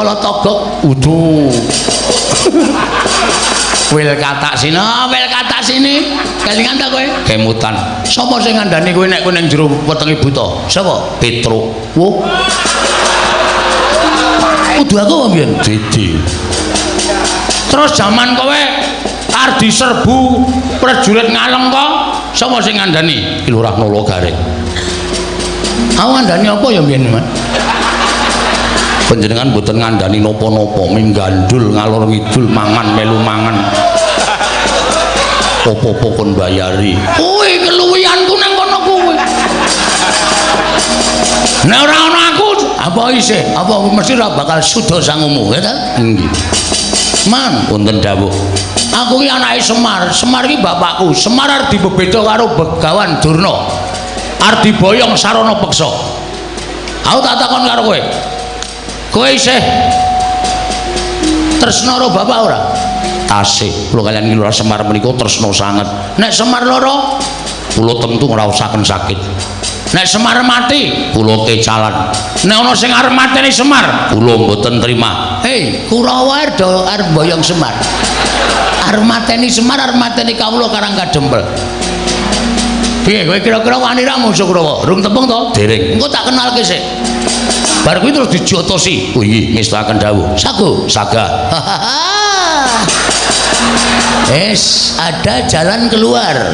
Kala togok udu. Wil katak sini, oh, wil katak sini. Kelingan ta kowe? Kemutan. Sapa sing ngandani kowe nek kowe ning jero wetenge buta? Sapa? Petruk. Wo. Kudu aku apa mbiyen? Didi. Terus jaman kowe arep diserbu prajurit Ngalengka, sapa sing ngandani? Ki Lurah Nala Gareng. Aku ngandani apa ya mbiyen, Mas? Panjenengan mboten ngandani napa-napa, ming gandul ngalor ngidul mangan melu mangan. Apa-apa kon bayari. Kuwi keluwihanku nang kono kuwi. Nek ora ana aku, apa isih? Apa mesti ora bakal suda sangumu, ya ta? Nggih. Man, wonten dawuh. Aku ki anake Semar. Semar ki bapakku. Semar arep dibebeda karo Begawan Durna. Arep diboyong sarana peksa. Aku tak takon karo kowe. Kowe isih tresna karo bapak ora? Tasih. Kula kaliyan Ki Lurah Semar menika tresna sanget. Nek Semar lara, kula tentu ngraosaken sakit. Nek Semar mati, kula kecalan. Nek ana sing arep mateni Semar, kula mboten trima. Hei, Kurawa do arep mboyong Semar. Arep mateni Semar, arep mateni kawula Karang Kadempel. Piye kowe kira-kira wani ra musuh Kurawa? Rung tepung to? Dereng. Engko tak kenalke sik. Bar kuwi terus dijotosi. Oh iya, ngestakaken dawuh. Sago, saga. Es, ada jalan keluar.